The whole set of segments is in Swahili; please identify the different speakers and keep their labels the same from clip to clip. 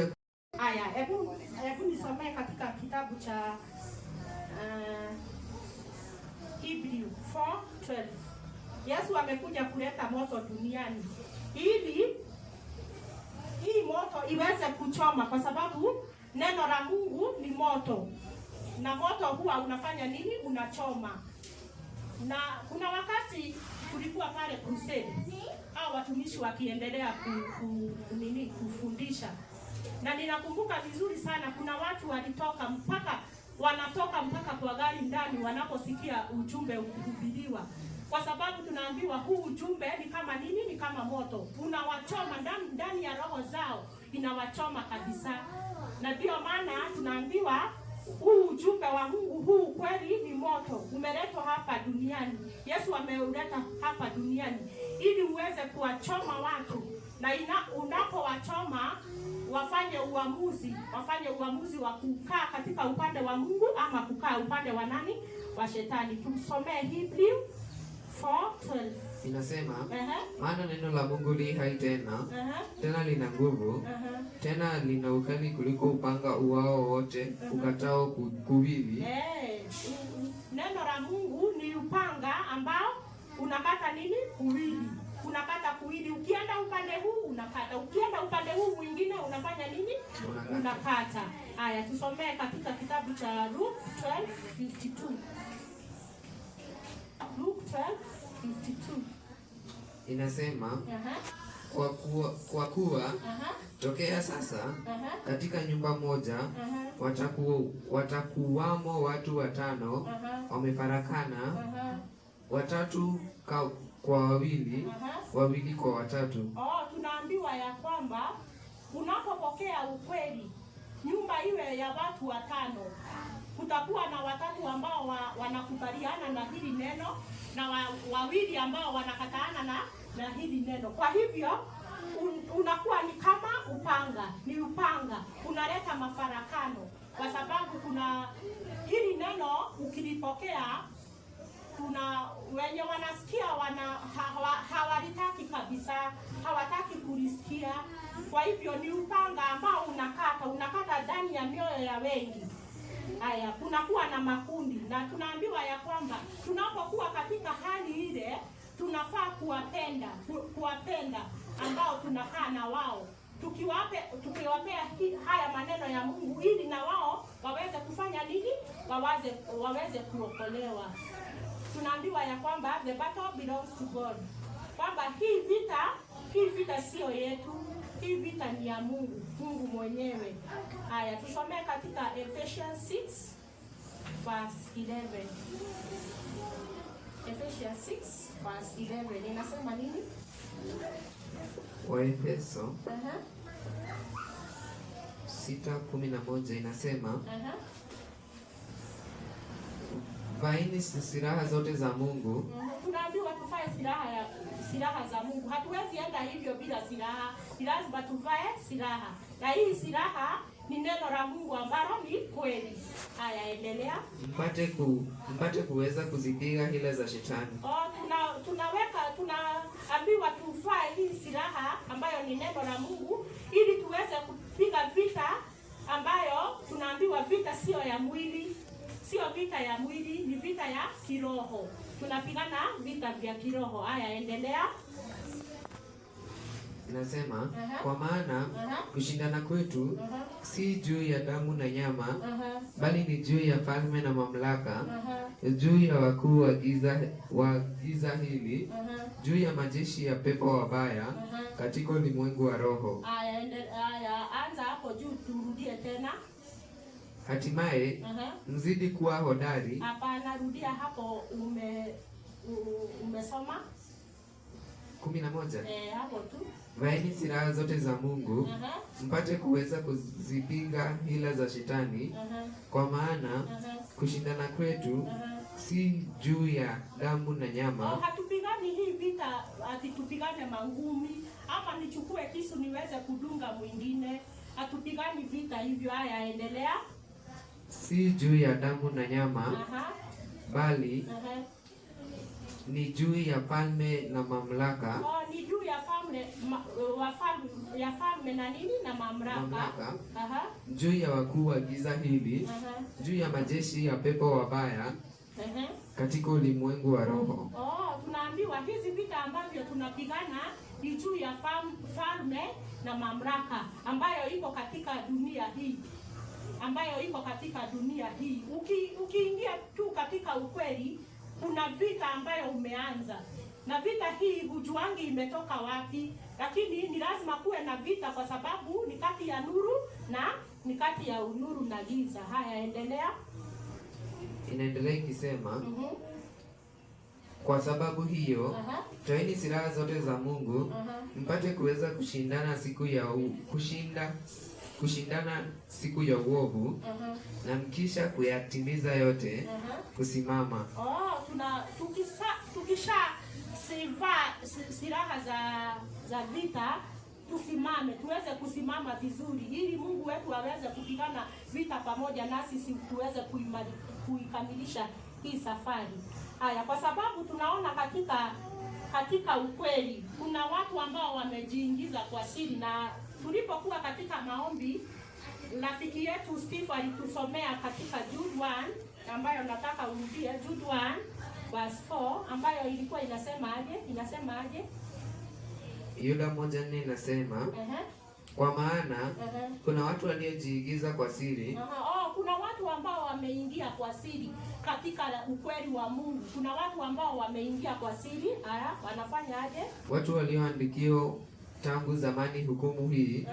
Speaker 1: Amekuja
Speaker 2: Haya, hebu nisomee katika kitabu cha Hebrew 4:12. Yesu amekuja kuleta moto duniani ili hii moto iweze kuchoma, kwa sababu neno la Mungu ni moto, na moto huwa unafanya nini? Unachoma. Na kuna wakati kulikuwa pale crusade, hao watumishi wakiendelea nini kufundisha, na ninakumbuka vizuri sana, kuna watu walitoka mpaka wanatoka mpaka kwa gari ndani wanaposikia ujumbe ukihubiriwa, kwa sababu tunaambiwa huu ujumbe ni kama nini? Ni kama moto unawachoma ndani ndani ya roho zao, inawachoma kabisa. Na ndio maana tunaambiwa huu ujumbe wa Mungu huu kweli ni moto umeletwa hapa duniani. Yesu ameuleta hapa duniani ili uweze kuwachoma watu, na unapowachoma wafanye uamuzi wa kukaa katika upande wa Mungu ama kukaa upande wa nani? Wa Shetani. Tumsomee Hebrew 4:12.
Speaker 1: Inasema, maana neno la Mungu li hai tena, tena lina nguvu, tena lina ukali kuliko upanga uwao wote ukatao kuwili.
Speaker 2: Eh, neno la Mungu ni upanga ambao unakata nini? Kuwili. Unakata kuwili. Ukienda upande huu unakata, ukienda upande huu mwingine unafanya nini?
Speaker 1: Unakata.
Speaker 2: Unakata. Haya, tusomee katika kitabu cha Luke 12:52. Luke 12:52.
Speaker 1: Inasema, kwa kuwa tokea sasa katika nyumba moja watakuwamo watu watano wamefarakana, watatu kwa wawili, wawili kwa watatu.
Speaker 2: Oh, tunaambiwa ya kwamba unapopokea ukweli, nyumba iwe ya watu watano, kutakuwa na watatu ambao wanakubaliana na hili neno na wawili ambao wanakataana na hili neno. Kwa hivyo unakuwa ni kama upanga, ni upanga unaleta mafarakano, kwa sababu kuna hili neno ukilipokea kuna wenye wanasikia hawalitaki kabisa, hawataki kulisikia. Kwa hivyo ni upanga ambao unakata ndani ya mioyo ya wengi. Haya, kunakuwa na makundi na tunaambiwa ya kwamba tunapokuwa katika hali ile tunafaa kuwapenda ambao tunakaa na wao, tukiwapea haya maneno ya Mungu ili na wao waweze kufanya nini? Waweze kuokolewa. Tunaambiwa ya kwamba the battle belongs to God, kwamba hii vita sio yetu, hii vita ni ya Mungu, Mungu mwenyewe. Haya, tusomee katika Ephesians 6 verse 11. Ephesians 6 verse 11 inasema nini?
Speaker 1: Waefeso 6:11 inasema, vaeni silaha zote za Mungu.
Speaker 2: Tunaambiwa tuvae silaha za Mungu. Hatuwezi enda hivyo bila silaha. Ni lazima tuvae silaha, na hii silaha ni neno la Mungu ambalo ni kweli. Haya, endelea.
Speaker 1: Mpate kuweza kuzipiga hila za Shetani.
Speaker 2: Oh, tunaambiwa tuvae hii silaha ambayo ni neno la Mungu ili tuweze kupiga vita ambayo tunaambiwa vita sio ya mwili, sio vita ya mwili, ni vita ya kiroho. Tunapigana vita vya kiroho. Haya, endelea.
Speaker 1: Inasema, kwa maana kushindana kwetu si juu ya damu na nyama, bali ni juu ya falme na mamlaka, juu ya wakuu wa giza hili, juu ya majeshi ya pepo wabaya katika ulimwengu wa roho.
Speaker 2: Haya, anza hapo juu turudie tena.
Speaker 1: Hatimaye mzidi kuwa hodari.
Speaker 2: Hapana, rudia hapo umesoma.
Speaker 1: 11.
Speaker 2: Eh, hapo tu.
Speaker 1: Vaeni silaha zote za Mungu mpate kuweza kuzipinga hila za Shetani, kwa maana kushindana kwetu si juu ya damu na
Speaker 2: Oh,
Speaker 1: nyama,
Speaker 2: hatupigani hii vita ati tupigane mangumi ama nichukue kisu niweze kudunga mwingine. Hatupigani vita hivyo. Haya, endelea.
Speaker 1: Si juu ya damu na nyama, bali ni juu ya falme na mamlaka,
Speaker 2: Oh, ni juu ya falme falme ya falme na nini na mamlaka.
Speaker 1: Mamlaka. Juu ya wakuu wa giza hili, juu ya majeshi ya pepo wabaya katika ulimwengu wa roho.
Speaker 2: Oh, tunaambiwa hizi vita ambavyo tunapigana ni juu ya falme na mamlaka ambayo iko katika dunia hii, ambayo iko katika dunia hii. Ukiingia tu katika ukweli, kuna vita ambayo umeanza, na vita hii hujuangi imetoka wapi, lakini ni lazima kuwe na vita, kwa sababu ni kati ya nuru na ni kati ya nuru na giza. Haya, endelea.
Speaker 1: Inaendelea ikisema, kwa sababu hiyo toeni silaha zote za Mungu mpate kuweza kushindana siku ya uovu, na mkisha kuyatimiza yote kusimama.
Speaker 2: Oh, tuna tukisha sivaa silaha za vita, tusimame, tuweze kusimama vizuri ili Mungu wetu aweze kupigana vita pamoja nasi, tuweze kuikamilisha hii safari. Haya, kwa sababu tunaona katika ukweli kuna watu ambao wamejiingiza kwa siri, na tulipokuwa katika maombi rafiki yetu Steve alitusomea katika Jude 1, ambayo nataka urudie, Jude 1 verse 4, ambayo ilikuwa inasema aje? Inasema aje?
Speaker 1: Yuda 1:4 inasema, kwa maana kuna watu waliojiingiza kwa siri.
Speaker 2: Oh, kuna watu ambao wameingia kwa siri katika ukweli wa Mungu. Kuna watu ambao wameingia kwa siri. Haya, wanafanya aje?
Speaker 1: Watu walioandikiwa tangu zamani hukumu hii,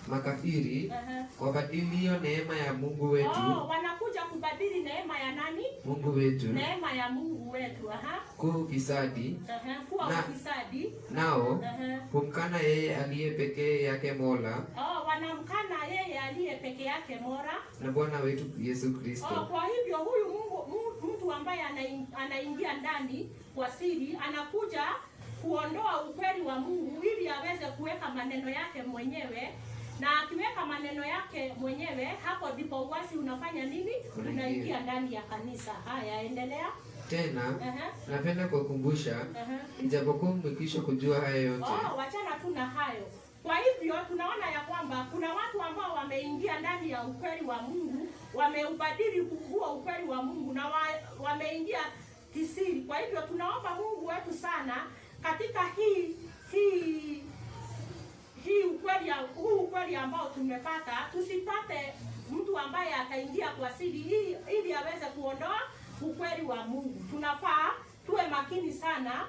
Speaker 1: makafiri, wabadilio neema ya Mungu wetu.
Speaker 2: Oh, wanakuja kubadili neema ya nani?
Speaker 1: Mungu wetu.
Speaker 2: Neema ya Mungu wetu.
Speaker 1: Kuwa ufisadi.
Speaker 2: Kuwa ufisadi.
Speaker 1: Nao humkana yeye aliye pekee yake Mola.
Speaker 2: Oh, wanamkana yeye aliye pekee yake Mola
Speaker 1: na Bwana wetu Yesu Kristo.
Speaker 2: Oh, kwa hivyo huyu Mungu, mtu ambaye anaingia ndani kwa siri anakuja kuondoa ukweli wa Mungu ili aweze kuweka maneno yake mwenyewe, na akiweka maneno yake mwenyewe, hapo ndipo uasi unafanya nini? Unaingia ndani ya kanisa. Haya, endelea.
Speaker 1: Tena napenda kukumbusha, ijapokuwa mmekwisha kujua hayo yote.
Speaker 2: Oh, wachana tu na hayo. Kwa hivyo tunaona ya kwamba kuna watu ambao wameingia ndani ya ukweli wa Mungu, wameubadili huo ukweli wa Mungu na wameingia kisiri. Kwa hivyo tunaomba Mungu wetu sana katika hii ukweli, huu ukweli ambao tumepata, tusipate mtu ambaye ataingia kwa siri hii ili aweze kuondoa ukweli wa Mungu. Tunafaa tuwe makini sana,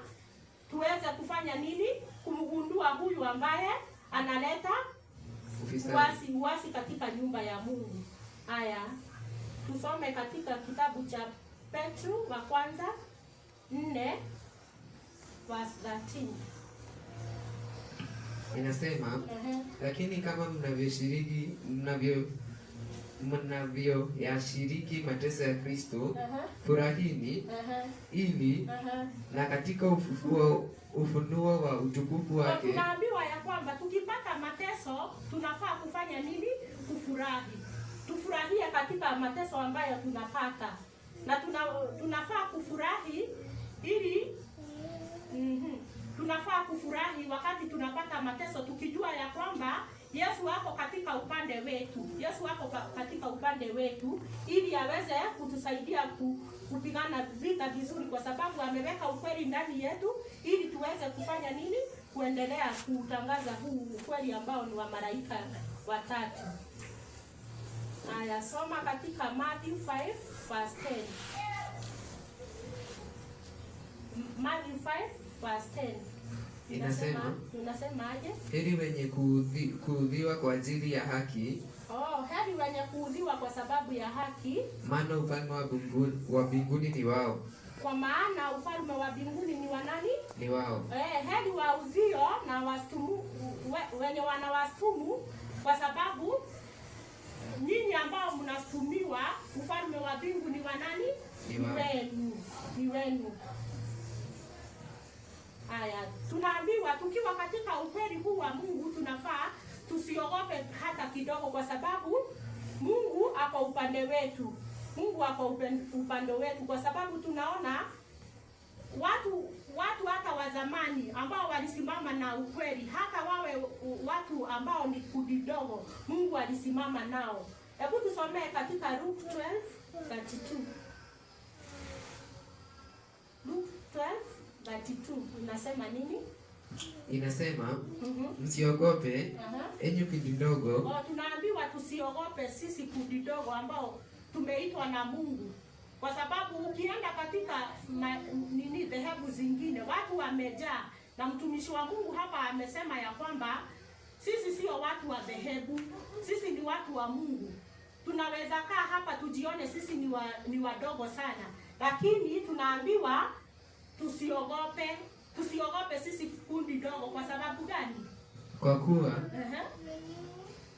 Speaker 2: tuweze kufanya nini? Kumgundua huyu ambaye analeta uasi katika nyumba ya Mungu. Haya, tusome katika kitabu cha Petro wa kwanza 4 verse 13.
Speaker 1: Inasema, lakini kama mnavyoyashiriki mateso ya Kristo, furahini ili na katika ufunuo wa utukufu wake.
Speaker 2: Tunaambiwa ya kwamba tukipata mateso tunafaa kufanya nini? Kufurahi. Tufurahie katika mateso ambayo tunapata, na tunafaa kufurahi ili tunafaa kufurahi wakati tunapata mateso, tukijua ya kwamba Yesu ako katika upande wetu. Yesu ako katika upande wetu ili aweze kutusaidia kupigana vita vizuri, kwa sababu ameweka ukweli ndani yetu ili tuweze kufanya nini? Kuendelea kutangaza huu ukweli ambao ni wa malaika watatu. Haya, soma katika Matthew 5 verse 10. Matthew 5 verse 10.
Speaker 1: Inasema,
Speaker 2: Inasema aje?
Speaker 1: Heri wenye kuudhiwa kwa ajili ya haki.
Speaker 2: Oh, heri wenye kuudhiwa kwa sababu ya haki,
Speaker 1: maana ufalme wa mbinguni ni wao.
Speaker 2: Kwa maana ufalme wa mbinguni ni wa nani?
Speaker 1: Ni wao.
Speaker 2: Heri waudhio na wastumu, wenye wanawastumu, kwa sababu nyinyi ambao mnastumiwa, ufalme wa mbinguni ni wa nani?
Speaker 1: Ni wao.
Speaker 2: Wenu. Ni wenu. Haya, tunaambiwa tukiwa katika ukweli huu wa Mungu tunafaa tusiogope hata kidogo, kwa sababu Mungu ako upande wetu. Mungu ako upande wetu, kwa sababu tunaona Watu hata wa zamani ambao walisimama na ukweli, hata wawe watu ambao ni kundi dogo, Mungu alisimama nao. Hebu tusomee katika Luke 12:32. Luke 12:32 inasema nini?
Speaker 1: Inasema, msiogope, enyi kundi ndogo,
Speaker 2: Oh, tunaambiwa tusiogope sisi kundi dogo ambao tumeitwa na Mungu, kwa sababu ukienda katika nini dhehebu zingine watu wamejaa, na mtumishi wa Mungu hapa amesema ya kwamba sisi sio watu wa dhehebu, sisi ni watu wa Mungu. Tunaweza kaa hapa tujione sisi ni wadogo sana, lakini tunaambiwa tusiogope, tusiogope sisi kundi dogo. Kwa sababu gani?
Speaker 1: Kwa kuwa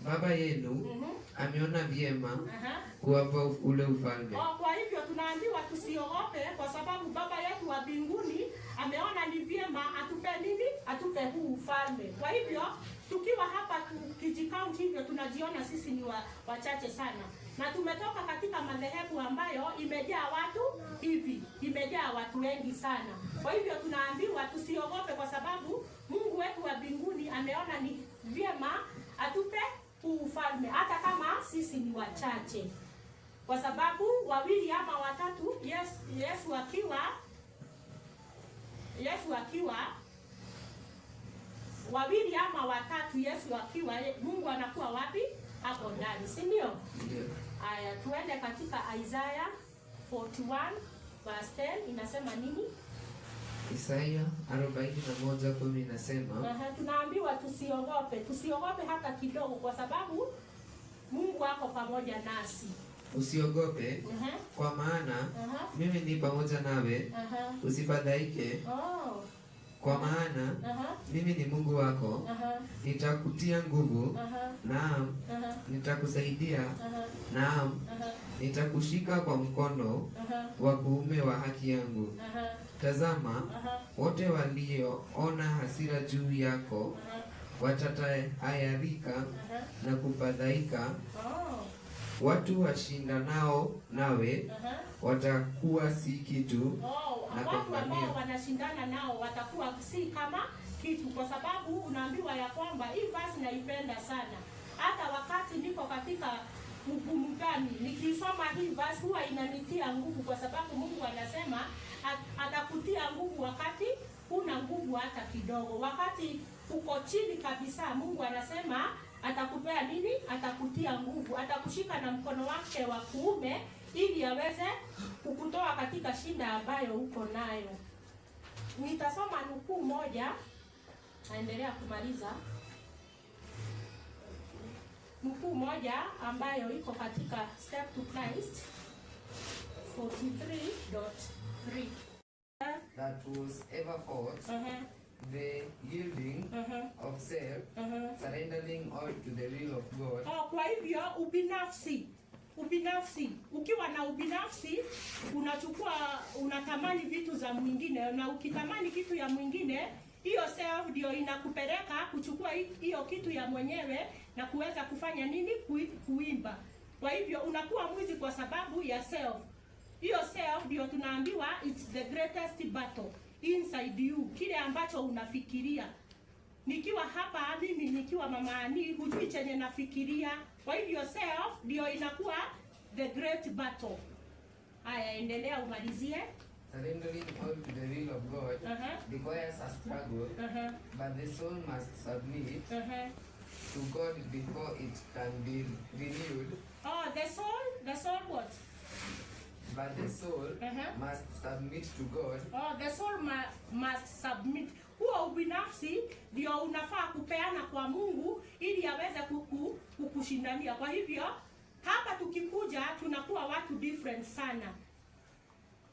Speaker 1: Baba yenu ameona vyema kuwapa ule ufalme.
Speaker 2: Oh, kwa hivyo tunaambiwa tusiogope kwa sababu Baba yetu wa mbinguni ameona ni vyema atupe nini? Atupe huu ufalme. Kwa hivyo tukiwa hapa tukijicount hivyo tunajiona sisi ni wachache sana, na tumetoka katika madhehebu ambayo imejaa watu hivi, imejaa watu wengi sana. Kwa hivyo tunaambiwa tusiogope kwa sababu Mungu wetu wa mbinguni ameona ni vyema atupe huu ufalme hata kama sisi ni wachache, kwa sababu wawili ama watatu, Yesu akiwa wawili ama watatu, Yesu akiwa, Mungu anakuwa wapi? Hapo ndani, si ndio?
Speaker 1: Ndio.
Speaker 2: Aya, tuende katika Isaiah 41 verse 10 inasema nini?
Speaker 1: Isaya 41:10 inasema,
Speaker 2: Aha, tunaambiwa tusiogope, tusiogope hata kidogo, kwa sababu Mungu ako pamoja nasi.
Speaker 1: Usiogope, kwa maana mimi ni pamoja nawe, usifadhaike, kwa maana mimi ni Mungu wako, nitakutia nguvu, naam, nitakusaidia, naam, nitakushika kwa mkono wa kuume wa haki yangu. Tazama, wote walioona hasira juu yako watatahayarika na kufadhaika, watu washindanao nawe watakuwa si kitu na
Speaker 2: Watu
Speaker 1: kuangamia.
Speaker 2: ambao wanashindana nao watakuwa si kama kitu, kwa sababu unaambiwa ya kwamba hii verse naipenda sana. Hata wakati niko katika ugumu gani, nikisoma hii verse huwa inanitia nguvu, kwa sababu Mungu anasema atakutia nguvu wakati huna nguvu hata kidogo, wakati uko chini kabisa. Mungu anasema atakupea nini? Atakutia nguvu, atakushika na mkono wake wa kuume ili aweze kukutoa katika shida ambayo uko nayo. Nitasoma nukuu moja, naendelea kumaliza. Nukuu moja ambayo iko katika Step to Christ 43.3.
Speaker 1: That was ever fought, the yielding of self, surrendering all to the will of God.
Speaker 2: Oh, kwa hivyo ubinafsi, ukiwa na ubinafsi unachukua, unatamani vitu za mwingine, na ukitamani kitu ya mwingine, hiyo self ndio inakupeleka kuchukua hiyo kitu ya mwenyewe na kuweza kufanya nini? Kuiba. Kwa hivyo unakuwa mwizi kwa sababu ya self. Hiyo self ndio tunaambiwa it's the greatest battle inside you, kile ambacho unafikiria. Nikiwa hapa mimi nikiwa Mama Ani, hujui chenye nafikiria. Kwa hivyo self ndio inakuwa the great battle. Haya, endelea umalizie.
Speaker 1: Surrendering all to the will of God requires a struggle, but the soul must submit to God before it can be renewed.
Speaker 2: Oh, the soul what?
Speaker 1: But the soul must submit to God
Speaker 2: Oh, the soul must submit. Huo ubinafsi ndio unafaa kupeana kwa Mungu ili aweze kukushindania. Kwa hivyo hapa tukikuja tunakuwa watu different sana.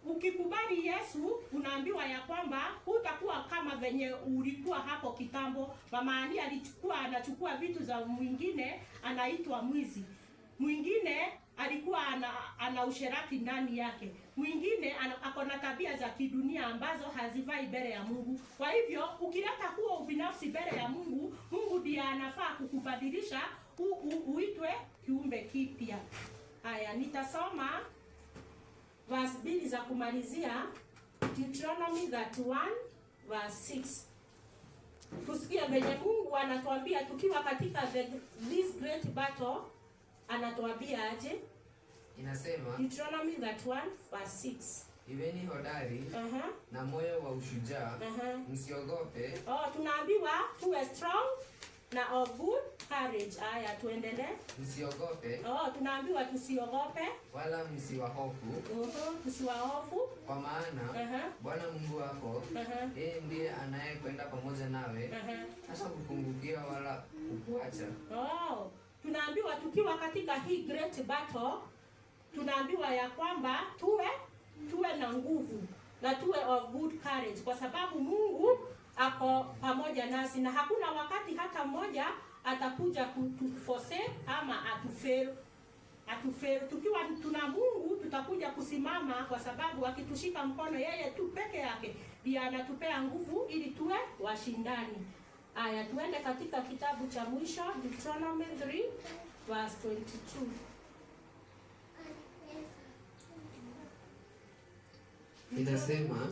Speaker 2: Ukikubali Yesu unaambiwa ya kwamba hutakuwa kama venye ulikuwa hapo kitambo. Mama Ani alichukua anachukua vitu za mwingine, anaitwa mwizi. Mwingine alikuwa ana usherati ndani yake. Mwingine ako na tabia za kidunia ambazo hazifai mbele ya Mungu. Kwa hivyo ukileta huo ubinafsi mbele ya Mungu, Mungu ndiye anafaa kukubadilisha uitwe kiumbe kipya. Haya, nitasoma verse mbili za kumalizia. Deuteronomy 31 verse 6. Tusikie venye Mungu anatuambia tukiwa katika this great battle, anatuambia aje?
Speaker 1: Inasema,
Speaker 2: Deuteronomy 31 verse 6.
Speaker 1: Iweni hodari na moyo wa ushujaa, msiogope.
Speaker 2: Oh, tunaambiwa tuwe strong na of good courage. Haya, tuendelee.
Speaker 1: Msiogope.
Speaker 2: Oh, tunaambiwa tusiogope.
Speaker 1: Wala msiwahofu.
Speaker 2: Tusiwahofu.
Speaker 1: Kwa maana Bwana Mungu wako, yeye ndiye anayekwenda pamoja nawe, hata kupungukia wala kukuacha.
Speaker 2: Oh, tunaambiwa tukiwa katika hii great battle, tunaambiwa ya kwamba tuwe na nguvu na tuwe of good courage, kwa sababu Mungu ako pamoja nasi na hakuna wakati hata mmoja atakuja kutuforsake ama atufail. Atufail. Tukiwa tuna Mungu tutakuja kusimama, kwa sababu akitushika mkono yeye tu peke yake ndiye anatupea nguvu ili tuwe washindani. Aya, tuende katika kitabu cha mwisho, Deuteronomy 3 verse 22.
Speaker 1: Inasema,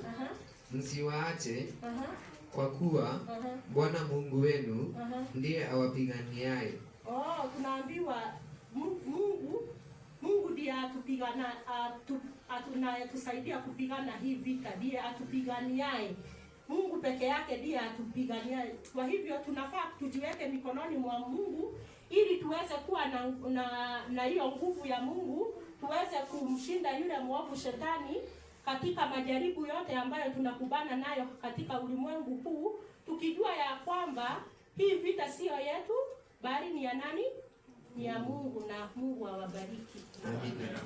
Speaker 1: msiwaache, kwa kuwa Bwana Mungu wenu ndiye awapiganiaye.
Speaker 2: Oh, tunaambiwa Mungu ndiye anayetusaidia kupigana hii vita, ndiye atupiganiaye. Mungu peke yake ndiye atupiganiaye. Kwa hivyo tunafaa tujiweke mikononi mwa Mungu ili tuweze kuwa na hiyo nguvu ya Mungu, tuweze kumshinda yule mwovu shetani katika majaribu yote ambayo tunakubana nayo katika ulimwengu huu, tukijua ya kwamba hii vita sio yetu bali ni ya nani? Ni ya Mungu. Na Mungu awabariki.
Speaker 1: Amina.